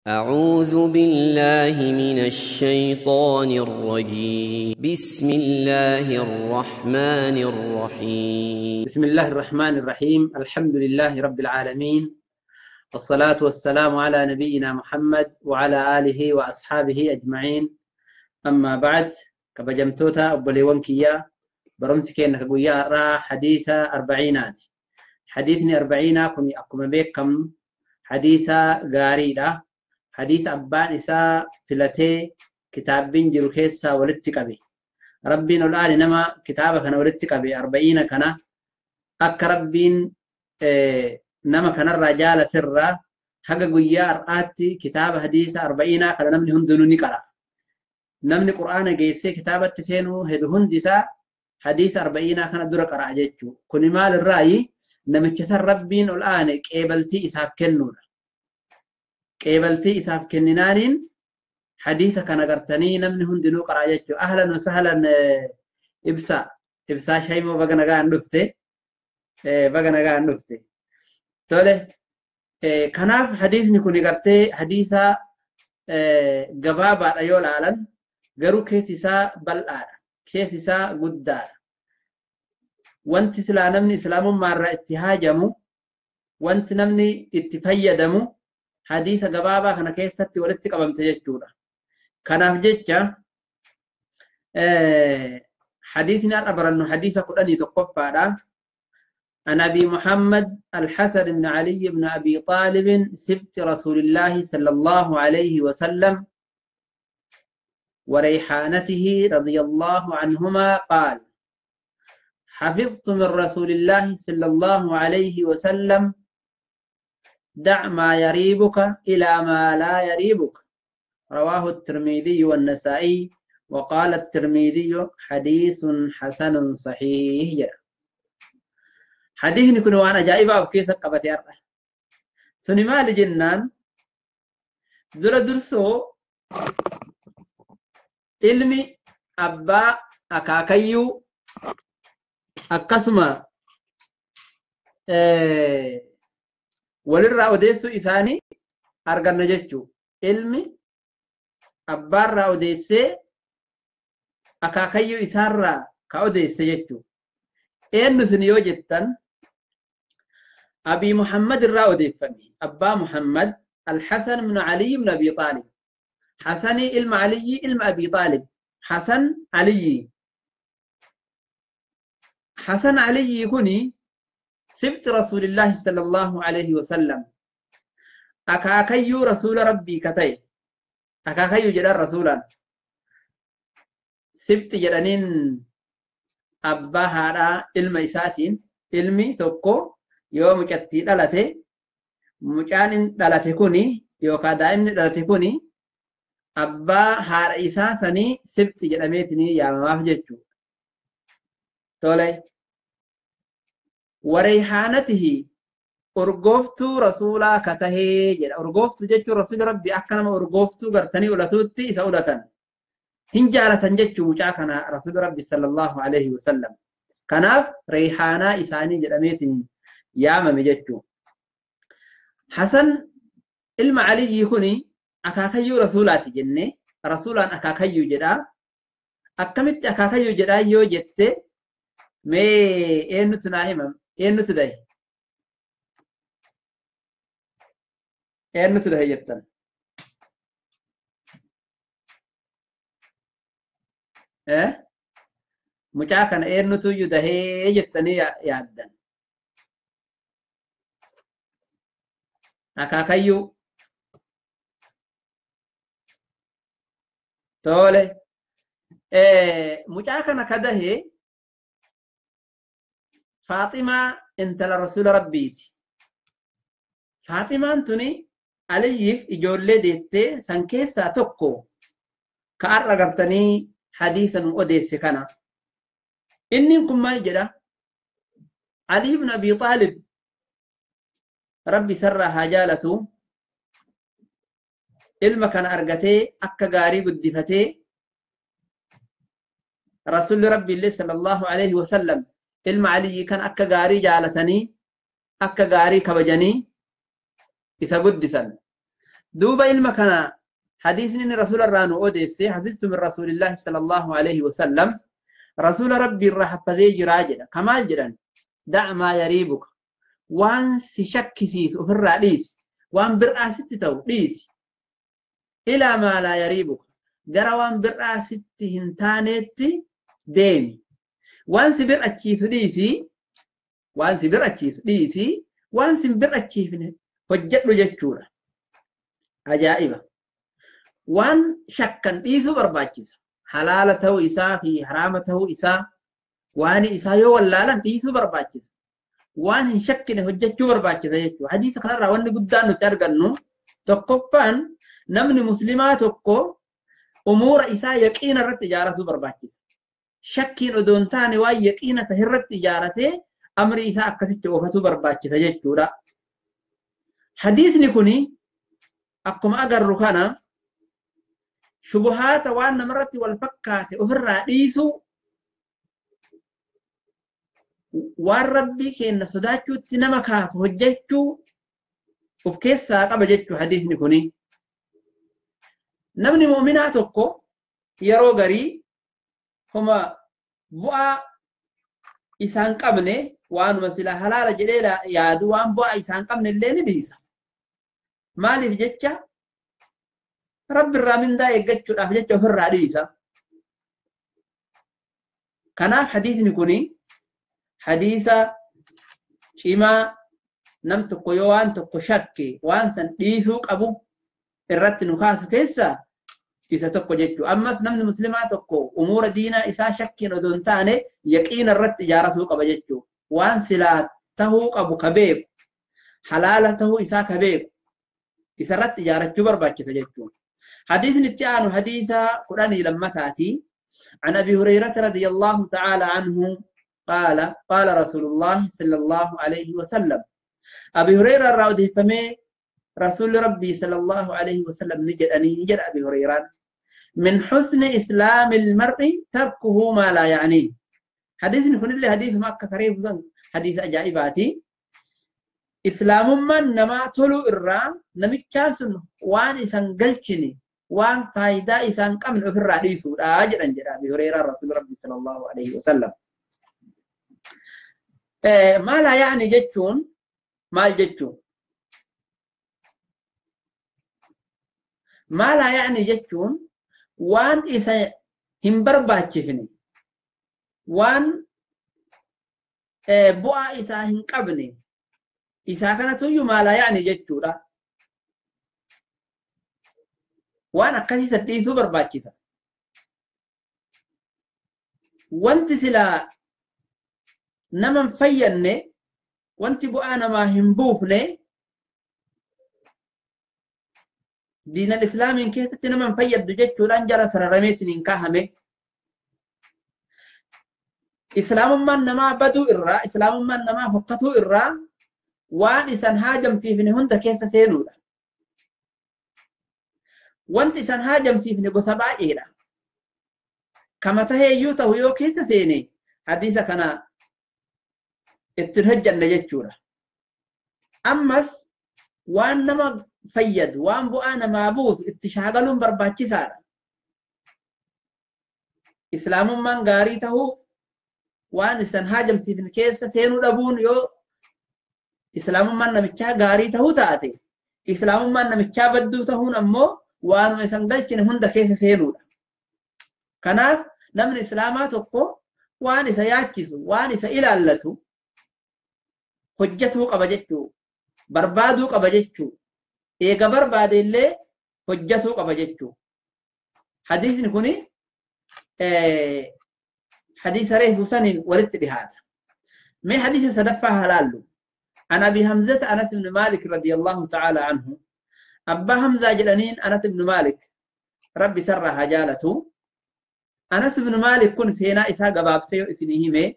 أعوذ بالله من الشيطان الرجيم. بسم الله الرحمن الرحيم. بسم الله الرحمن الرحيم. الحمد لله رب العالمين، والصلاة والسلام على نبينا محمد وعلى آله وأصحابه أجمعين. أما بعد، كبجمتوتا أبوليوان كيا برمسكين كقويا را حديث أربعينات. حديثني أربعينا كني أقوم بكم حديث غاريدا، حديث أبان إساء فلتي كتاب بن جركيسا ولدتك به. ربين الآن نما كتابك أنا ولدتك به 40 كنا أك ربين نما كان الرجال سرا حق قويا أرآتي كتاب حديث 40 كنا نمني هندنوني كرا نمني قرآن جيسي كتابة تسينو هدهن ديسا حديث 40 كنا درك أرأجتشو كوني مال الرأي نمكسر ربين الآن كيبلتي إسحاب كنونا قبلتي إسحاب كننانين حديث كان قرتني نمني هندنو قرأجتشو. أهلا وسهلا. إبسا إبسا شيء مو بقنا قاعد نفته، بقنا قاعد نفته تولي. كناف حديث نكوني قرتي حديثا قبابة أيول عالم قرو كيسيسا بلآر كيسيسا قدار وانت سلا نمني إسلام مارا اتهاجمو وانت نمني اتفيدمو حديث قبابة كان كيستي ولدتك أبم تججورة. كناف ججة حديثنا أبر أنه حديث قرآني تقفى عن أبي محمد الحسن بن علي بن أبي طالب سبت رسول الله صلى الله عليه وسلم وريحانته رضي الله عنهما قال: حفظت من رسول الله صلى الله عليه وسلم: دع ما يريبك إلى ما لا يريبك. رواه الترمذي والنسائي، وقال الترمذي حديث حسن صحيح. حديث نكون وانا جايبه وكيس قبتي أرى سني مال جنان در درسو علمي أبا أكاكيو أكسما وللرا أوديسو إساني أرغن جتشو علمي أبا را أوديسي أكاكيو إسارا كأوديسي جتشو. إن سنيو جتن أبي محمد الراودي فمي أبا محمد الحسن بن علي بن أبي طالب، حسني إلم علي إلم أبي طالب، حسن علي حسن علي كني سبت رسول الله صلى الله عليه وسلم أكاكيو رسول ربي كتي أكاكيو جدار رسولا سبت جدانين أبا هذا إلم إساتين إلمي توكو يوم مكتي دلته مكان دلته كوني يوكا دائم دلته كوني أبا هذا إساسني سبت جداميتني يا ما فجتشو تولي. وريحانته أرغفتو رسولا كته جد أرغفتو جتشو رسول ربي أكلم أرغفتو قرتني ولتوتي سؤلة هنجالة جتشو مشاكنا رسول ربي صلى الله عليه وسلم كناف ريحانا إساني جداميتني يا ممجتشو. حسن إلما علي يكوني أكاكيو رسولاتي جنة رسولا أكاكيو جدا أكمت أكاكيو جدا يو جت مي إنو تناهمم إنو تداي إنو تداي جتن مشاكنا إنو تيو دهي جتني يادن أكاكيو تولي. مشاكنا كدهي فاطمة انت لرسول ربيتي فاطمة انتني عليف إجولي ديتي سنكيسا توكو كأرغرتني حديثا أوديس كان إنكم ما جدا علي بن أبي طالب ربي سرها جالته إلما كان أرغتي أكا غاري قدفتي رسول ربي الله صلى الله عليه وسلم إلما علي كان أكا غاري جالتني أكا غاري كبجني إسا قدسا دوبا إلما كان حديث إن رسول الرانو أوديسي حفظت من رسول الله صلى الله عليه وسلم رسول ربي الرحب ذي جراجنا كمال جران دع ما يريبك وان سشكسيس وفي الرئيس وان برأستي ليس إلى ما لا يريبك جرى وان برأستي هنتانيتي ديمي وان سبر أتشيس ليسي وان سبر أتشيس ليسي وان سبر أتشيس هجت له جتشورة عجائبة وان شكا ليسو برباچيس حلالته إسا في حرامته إسا وان إسا يو ولا ليسو برباچيس وان شكنا هجتشو برباچيس جتشو حديث خلال وان قدان نترجنو تقفان نمن مسلمات تقو أمور إسا يقين الرت تجارته برباچيس شكين أدونتاني واي يقين تهرت تجارته أمر إسا أكثت أوفتو برباچيس جتشو حديث نكوني أقوم أجر ركنا شبهات وان مرت والفكات أفر رئيسو والربي كأن صداتشو تنمكاس هجتشو وبكيسا قبل جتشو حديث نكوني نمني مؤمناتكو يرو غري هما بؤا إسان قبني وان مسلا حلال جليلا يادو وان بؤا إسان قبني اللي نديسا مالي في جتشا رب الرامين دا يجتشو راح جتشو في الرئيسة كان حديث نكوني حديثة شما نم تقويوان تقو شكي وان سن ديسوك أبو الرت نكاس كيسا إذا تقو جتشو أما نم مسلمات تقو أمور دينا إسا شكي ندونتاني يقين الرت جارسوك أبو جتشو وان سلا تهوك أبو كبيب حلالته إسا كبيب إسا رت جارتشو برباچيسا جتشو حديث نتيان حديث قرآني لما تأتي عن أبي هريرة رضي الله تعالى عنه قال قال رسول الله صلى الله عليه وسلم أبي هريرة راودي فمي رسول ربي صلى الله عليه وسلم نجد أني نجد أبي هريرة من حسن إسلام المرء تركه ما لا يعنيه حديث نكون اللي حديث ما كثير حديث أجائباتي إسلام من نما تلو الرام نمكاسن وان إسان قلشني وان فايدة إسان قمن أفر رئيسه أجر أنجر أبي هريرة رسول ربي صلى الله عليه وسلم ما لا يعني جتون ما جتون ما لا يعني جتون وان إسان هم برباچفني وان بؤا إسان هم قبني إذا كانت ما لا يعني جتورا وأنا كذي سدي سوبر باكيسا وانت سلا نمن فيني وانت بو أنا ما همبوفني دين الإسلام إن كيست نمن فيد جتورا جرى سررميتني إن كهمي إسلام من نما بدو إرّا إسلام من نما فقتو إرّا وان إسان هاجم سيفني هند كيسا سينودا وانت إسان هاجم سيفني قصبا إيرا كما تهي يوتا يو كيسا سيني حديثة كان اتنهج النجتشورا أمس وان نما فيد وان بؤانا مابوس اتشاغلون برباچي سارا إسلام من غاري تهو وان إسان هاجم سيفني كيسا سينودا بون يو إسلام من نمچا غاري تهو تاتي إسلام من نمچا بدو تهون أمو وانو إسان قلچن هند كيس سينودا كناف نمن إسلاما تقو وان إسا ياكسو وان إسا إلالتو حجتو قبجتو بربادو قبجتو إيقا برباد اللي حجتو قبجتو حديث نكوني حديث ريه سنين ورد لهذا ما حديث سدفع هلالو عن أبي همزة أنس بن مالك رضي الله تعالى عنه أبا همزة جلنين أنس بن مالك ربي سرها جالته أنس بن مالك كن سينا إسا قباب سيو إسنهيمي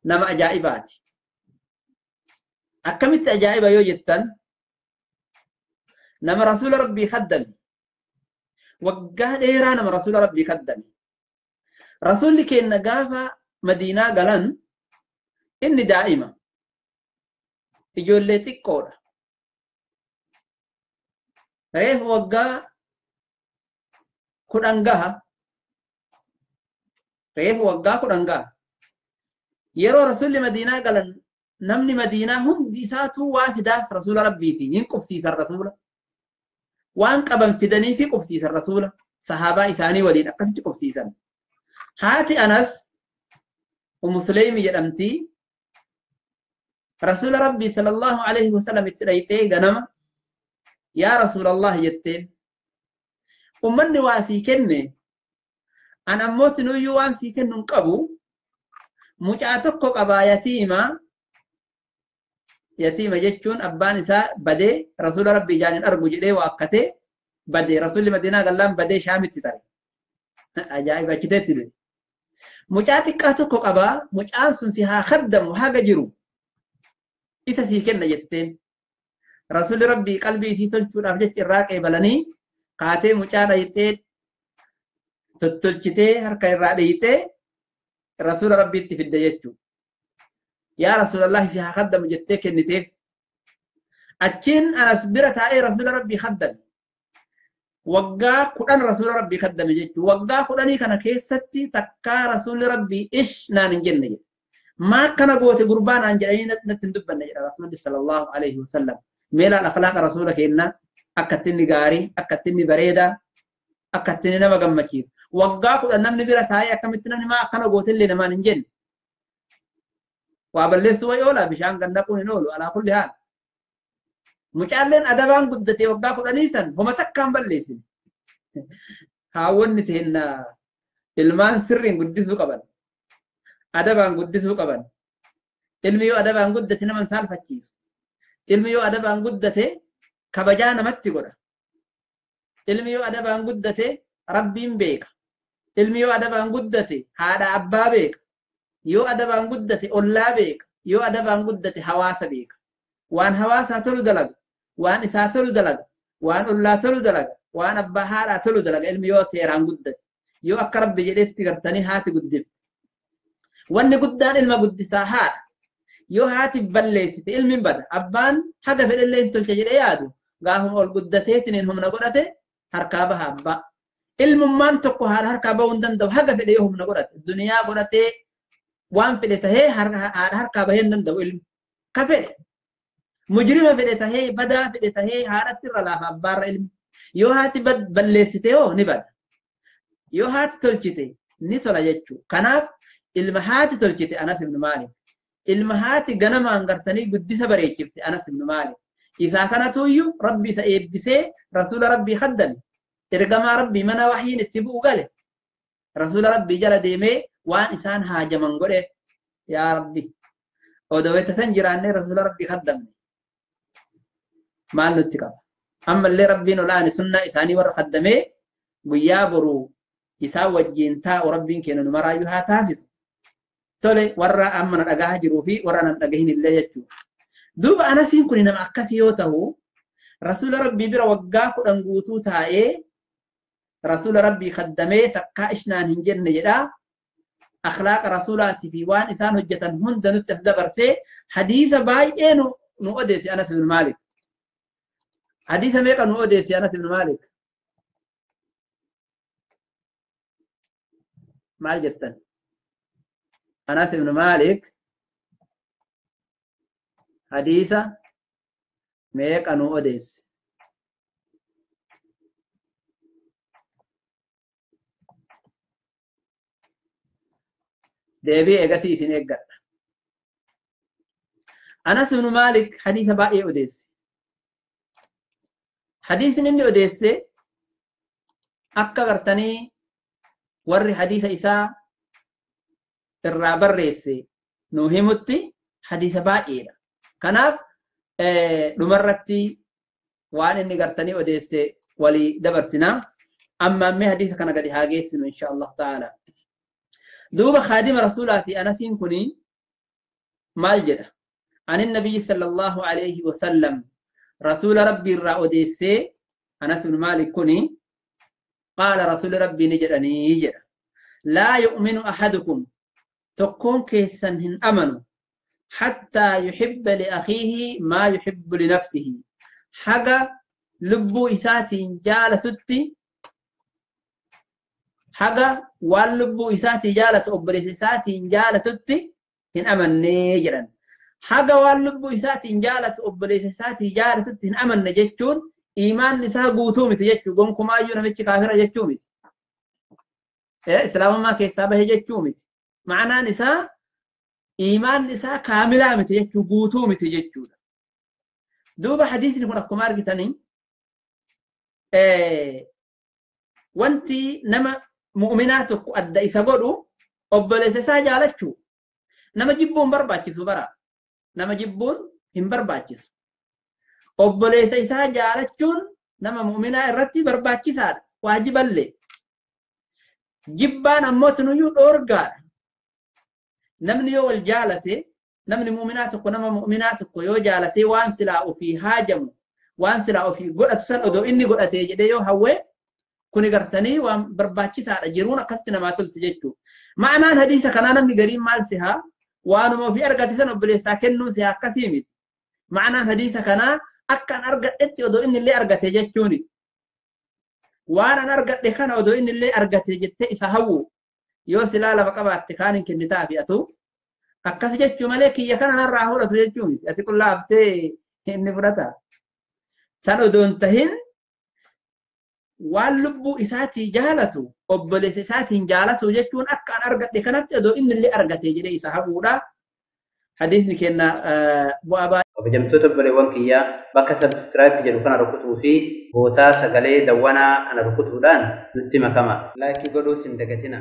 نما أجائباتي أكملت أجائب يوجدتن نما رسول ربي خدمي وقال إيران نما رسول ربي خدمي رسول لكي نقافة مدينة قلن إني دائما ijoollee xiqqoodha. Reefu waggaa 10 gaha. Reefu waggaa 10 gaha. Yeroo Rasuulli Madiinaa galan namni Madiinaa hundi isaatu waa fidaaf Rasuula Rabbiiti. Hin qubsiisan Rasuula. Waan qaban fidanii fi qubsiisan Rasuula. Sahaabaa isaanii waliin akkasitti qubsiisan. Haati Anas Ummu Suleymi jedhamti. Rasuula Rabbii sallallahu alaihi wasallam itti dhayxee ganama yaa Rasuulallah jetteen. Ummanni waa sii kenne an ammoo tinuyyuu waan sii kennu hin qabu. Mucaa tokko qabaa yatiima. Yatiima jechuun abbaan isaa badee Rasuula Rabbii ijaan hin argu jedhee waakkatee badee Rasuulli Madiinaa gallaan badee Shaamitti tare. Ajaa'iba achiteetti du'e. Mucaa xiqqaa tokko qabaa mucaan sun si haa kaddamu haga jiru isa sii kenna jetteen. Rasuulli Rabbii qalbii isii tolchuudhaaf jecha irraa qeebalanii kaatee mucaa dhayxee tottolchitee harka irraa dhayxee Rasuula Rabbiitti fidde jechuudha. Yaa Rasuulallah si haa kaddamu jettee kenniteef. Achiin Anas bira taa'ee Rasuula Rabbii kaddame. Waggaa 10 Rasuula Rabbii kaddame jechuudha. Waggaa 10 kana keessatti takkaa Rasuulli Rabbii ish naan hin jenne jedhe. Maa akkana goote gurbaa naan jedhanii natti hin dubbanne jedha Rasuulli sallallahu alaihi wasallam. Meelaan akhlaaqa Rasuula kennaa akkatti inni gaarii, akkatti inni bareedaa, akkatti inni nama gammachiisu. Waggaa 10 namni bira taa'ee akkamitti namni maa akkana goote illee namaan hin jenne. Waa balleessuu wayi oola bishaan gannaquun hin oolu alaa kulli haal. Mucaalleen adabaan guddatee waggaa 10 san homa takkaan balleessine. Haawwanni teenna ilmaan sirriin guddisuu qaban. Adabaan guddisuu qaban. Ilmi yoo adabaan guddate nama hin saalfachiisu. Ilmi yoo adabaan guddate kabajaa namatti godha. Ilmi yoo adabaan guddate Rabbiin beeka. Ilmi yoo adabaan guddate haadha abbaa beeka. Yoo adabaan guddate ollaa beeka. Yoo adabaan guddate hawaasa beeka. Waan hawaasaa tolu dalaga. Waan isaa tolu dalaga. Waan ollaa tolu dalaga. Waan abbaa haadhaa tolu dalaga. Ilmi yoo seeraan guddate. Yoo akka Rabbi jedhetti gartanii haati guddifte. Wanni guddaan ilma guddisaa haadha. Yoo haati balleessite ilmi bada. Abbaan haga fedhellee hin tolche jedhee yaadu. Gaafuma ol guddateetiin humna godhate harkaa baha abbaa. Ilmummaan tokko haadha harkaa bahuu hin danda'u haga fedhe yoo humna godhate. Duniyaa godhatee waan fedhe tahee haadha harkaa bahee hin danda'u ilmi. Ka fedhe. Mujrima fedhe tahee badaa fedhe tahee haadhatti irra laafa abbaarra ilmi. Yoo haati balleessite hoo ni bada. Yoo haati tolchite ni tola jechuudha. Kanaaf ilma haati tolchite Anas ibn Maalik. Ilma haati ganamaan gartanii guddisa bareechifte Anas ibn Maalik. Isaa kanatu iyyuu Rabbi isa eebbisee Rasuula Rabbii kaddame. Ergamaa Rabbii mana wahyiin itti bu'u gale. Rasuula Rabbii jala deemee waan isaan haajaman godhe. Yaa Rabbi odoo itti san jiraannee Rasuula Rabbii kaddamne. Maal nutti qaba? Ammallee Rabbiin olaane sunnaa isaanii warra kaddamee guyyaa boruu isaan wajjin taa'u Rabbiin keenya nu maraayyuu haa taasisu. Tole warra amma na dhagahaa jiruu fi warra na dhagahin illee jechuudha. Duuba Anasiin kun nama akkasii yoo ta'u Rasuula Rabbii bira waggaa 10 guutuu taa'ee Rasuula Rabbii kaddamee takkaa ishnaan hin jenne jedhaa. Akhlaaqa Rasuulaatii fi waan isaan hojjetan hunda nutti as dabarsee hadiisa baay'ee nu odeesse Anas ibn Maalik. Hadiisa meeqa nu odeesse Anas ibn Maalik? Maal jettan? Anas ibn Maalik hadiisa meeqa nu odeesse? Deebii eegasii isin eeggadha. Anas ibn Maalik hadiisa baay'ee odeesse. Hadiisni inni odeesse akka gartanii warri hadiisa isaa irraa barreesse nu himutti hadiisa baay'eedha. Kanaaf dhumarratti waan inni gartanii odeesse walii dabarsinaa. Amma ammee hadiisa kana gadi haa geessinu insha Allah ta'ala. Duuba khaadima Rasuulaati Anasiin kuni maal jedha? Ani nabiyyi sallallahu alaihi wasallam Rasuula Rabbii irraa odeessee Anas ibn Maalik kuni qaala Rasuuli Rabbii ni jedhanii jedha. Laa yu'minu ahadukum tokkoon keessan hin amanu hattaa yuhibba li akhiihi maa yuhibbu li nafsihi. Haga lubbuu isaatiin jaalatutti haga waan lubbuu isaatii jaalatu obboleessa isaatiin jaalatutti hin amannee jedhan. Haga waan lubbuu isaatiin jaalatu obboleessa isaatii jaalatutti hin amanne jechuun iimaanni isaa guutuu miti jechuu gonkumaayyuu namichi kaafira jechuu miti. Islaamummaa keessaa bahe jechuu miti. Ma'anaan isaa iimaanni isaa kaamilaa miti jechuu guutuu miti jechuudha. Duuba hadiisni kun akkuma argitanii wanti nama mu'uminaa tokko adda isa godhu obboleessa isaa jaalachuu. Nama jibbuun barbaachisu bara. Nama jibbuun hin barbaachisu. Obboleessa isaa jaalachuun nama mu'uminaa irratti barbaachisaadha. Waajiballee. Jibbaan ammoo tunuyyuu dhoorgaadha. Namni yoo wal jaalate namni mu'uminaa tokko nama mu'uminaa tokko yoo jaalate waan silaa ofii haajamu waan silaa ofii godhatu san odoo inni godhate jedhee yoo hawwe kuni gartanii waan barbaachisaadha jiruun akkasitti namaa tolti jechuudha. Ma'anaan hadiisa kanaa namni gariin maal sihaa waanuma ofii argate san obboleessaa kennuu sihaa akkasii miti. Ma'anaan hadiisa kanaa akka an argadhetti odoo inni illee argate jechuuni. Waan an argadhe kana odoo inni illee argate jettee isa hawwu yoo silaa lafa qabaatte kaan hin kennitaa fi atu akkas jechuu malee kiyya kana narraa fudhatu jechuu miti. Ati qullaa haftee inni fudhata. San odoo hin tahin waan lubbuu isaatii jaalatu obboleessa isaatiin jaalatu jechuun akka an argadhe kanatti odoo inni illee argate jedhee isa hawwuudha. Hadiisni kenna bu'aa baay'ee. Kabajamtoota obboleewwan kiyyaa bakka subscribe jedhu kana rukutuu fi bootaa sagalee dawwanaa kana rukutuudhaan nutti makama. Laayikii godhuus hin dagatina.